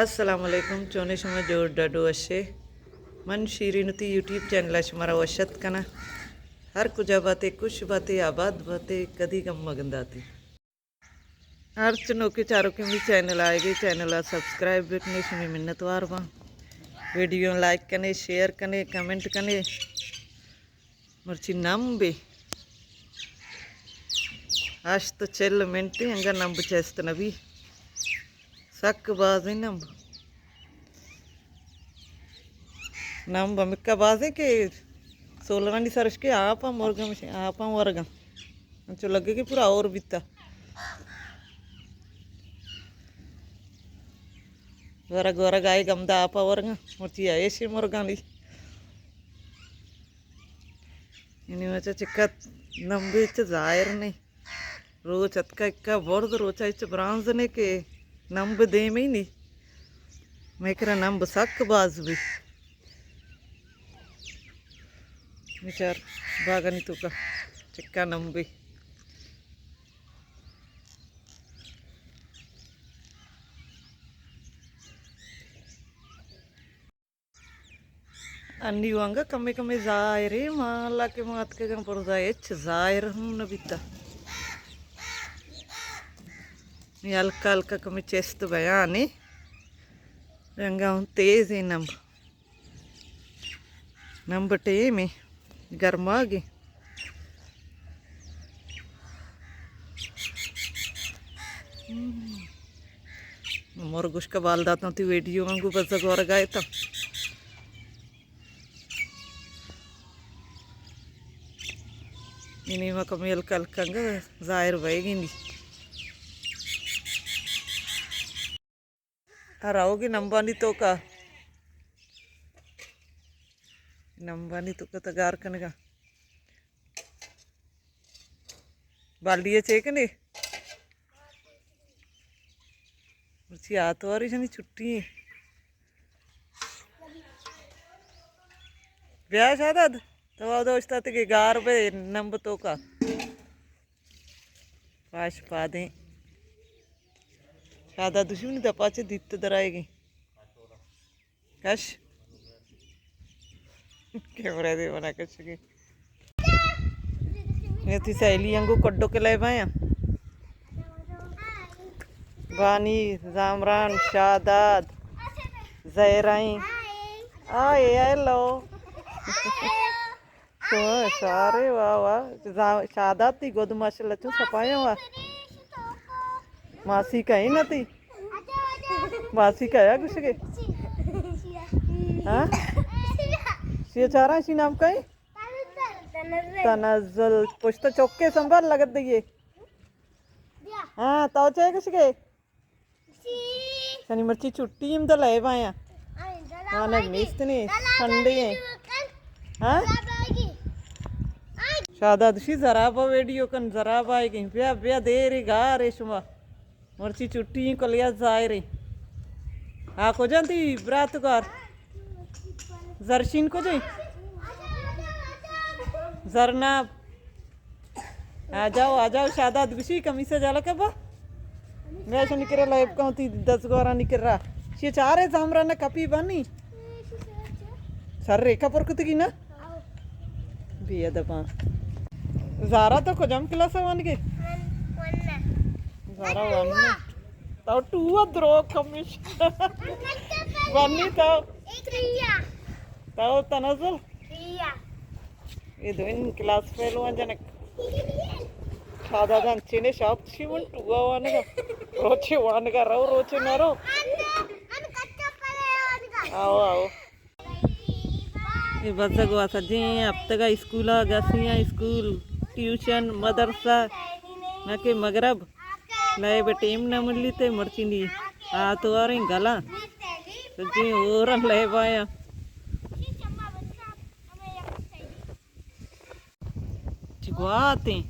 السلام علیکم، چونے شما؟ جوڑ ڈاڈو وشے؟ من شیرین تی یوٹیوب چینل ءَ شمارا وش اتک کناں۔ ہر کجا باتے، خوش باتے، آباد باتے، کدی غم مگنداتے۔ ہرچ نوکے چاروکے می چینل آئے گے، چینل ءَ سبسکرائب بکنے، شمی منتوار باں۔ ویڈیو لائک کنے، شیئر کنے، کمنٹ کنے۔ مرچی نمبے ہشت چل منٹے، انگا نمب چست نبی۔ سک بازیں نمب۔ نمب ہمکا بازیں کہ سولرانی سرش کے آپاں مرگاں، آپاں ورگاں۔ انچو لگے کہ پورا اور بیتا۔ ورگ ورگ آئے گمدا آپا ورگاں۔ مرچی ایشی مرگانی۔ یعنی مچا چکا نمبے چ ظاہر نہیں۔ روچ اتکا اکا برز، روچا ہچ برانز نے کہ نمب دیمے نی۔ مئے کرا نمب سک باز بی۔ بچار باگانی توکا چکا نمبے۔ انی وانگا کمے کمے ظاہرے، ما اللہ کہ ما اتکگاں برزا ہچ ظاہر ہم نہ بیتا۔ نی ہلکا ہلکا کمے چست بیانے۔ رنگا ہوں تیزیں نمب۔ نمب ٹیمے گرماگے۔ مر گوشکا بال داتاں تی ویڈیو آں گو بزگ ورگا اتاں۔ انی ما کمی ہلکا ہلکا انگا ظاہر بئیگی نی۔ آ راوگی نمبانی توکا۔ نمبانی توکا تگار کنگا۔ بالڈی ءَ چے کنے؟ مرچی آتواری شنی چھٹی ایں۔ بیا شاداد، تو اودا اوشتاتگے گار بے نمب توکا۔ پاش پادیں۔ شاداد دوشی منی دپا چے دیت درائیگی۔ کش۔ کیمرہ دے منا کشگی۔ اے تی سہیلی انگو کڈو کلے بایا۔ بانی، زامران، شاداد، زہرائیں۔ آئے، ہیلو۔ تو سارے واہ واہ۔ زا-، شاداد تی گد ماشاءاللہ چون صفایاں واہ۔ ماسی کہیں نہ تی۔ ماسی کہیا گوشگے؟ ہاں؟ شی چاراں شی نام کہیں؟ تنزل۔ پشت چوکے سنبھال لگت دئیے۔ ہاں، تو چے گوشگے؟ شنی مرچی چھٹی ہم دلائے بایا۔ وانگ نیست نی، سنڈے ہیں۔ ہاں؟ شاداد شی زرابا ویڈیو کن، زرابا آئے گئی۔ بیا، بیا، دیرے گارے شما۔ مرچی چھٹی ہیں، کلیات ظاہر ہیں۔ آ کجا تی برات گار؟ زرشین کجا؟ زرناب۔ آ جاؤ، آ جاؤ، شاداد گوشی کمیسا جالا کبا۔ میں شنی کرا لائب کاؤں تی دزگوارانی کرا۔ شی چارے زامرا نہ کپی بانی۔ سر ریکا پر کتگی نا؟ بے ادباں۔ زارا تو کجام کلاس وانگے؟ زارا ون۔ تو ٹو درو کمیش۔ ونی تو۔ تو تنزل۔ اے دوئیں کلاس فیلو آں جنک۔ شاداد انچینے شاپ شی من ٹوا وانگا۔ روچے وانگا رو، روچے نہ رو۔ آؤ، آؤ۔ اے بزگ وا سجیں ہفتگا اسکولا گسیاں، اسکول، ٹیوشن، مدرسہ، نہ کہ مغرب۔ لائب ٹیم نہ ملی تے مرچی نی۔ آ تو آریں گلاں۔ سجیں ہورن لیبایاں۔ چی گواتیں؟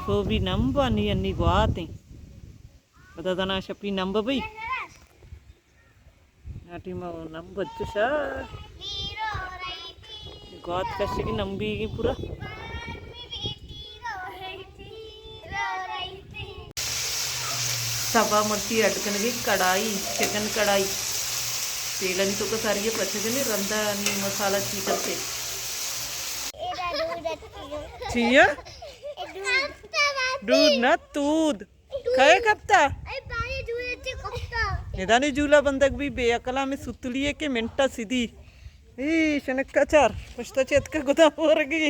سوبی نمب انی انی گواتیں۔ پدا دنا شپی نمب بئی۔ آ ٹیم ءَ نمب اچ شا۔ گوات کشگی نمبیگی پورا۔ سبا مرچی اڈ کنگی کڑائی، چکن کڑائی۔ تیلانی توکا ساری پچ جنے رندا نی مسالہ چی کرتے۔ چیا؟ دود نہ تود۔ کئے کپتا؟ اے بارے جوڑے تے کپتا۔ ندانی جولا بندگ بی بے عقلا میں ستلی ہے کہ منٹا سیدھی۔ اے شنکا چار، پشتا چیت کا گدا پورگی۔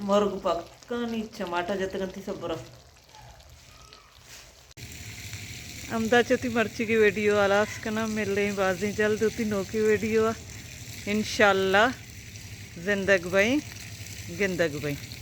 مرگ پکانی چماٹا جتگنتی سبرا۔ ہمدا چہ وتی مرچیگی ویڈیو ہلاس کناں، ملیں بازیں جلد وتی نوکی ویڈیو ءَ۔ انشاءاللہ زندگ بئیں، گندگ بئیں۔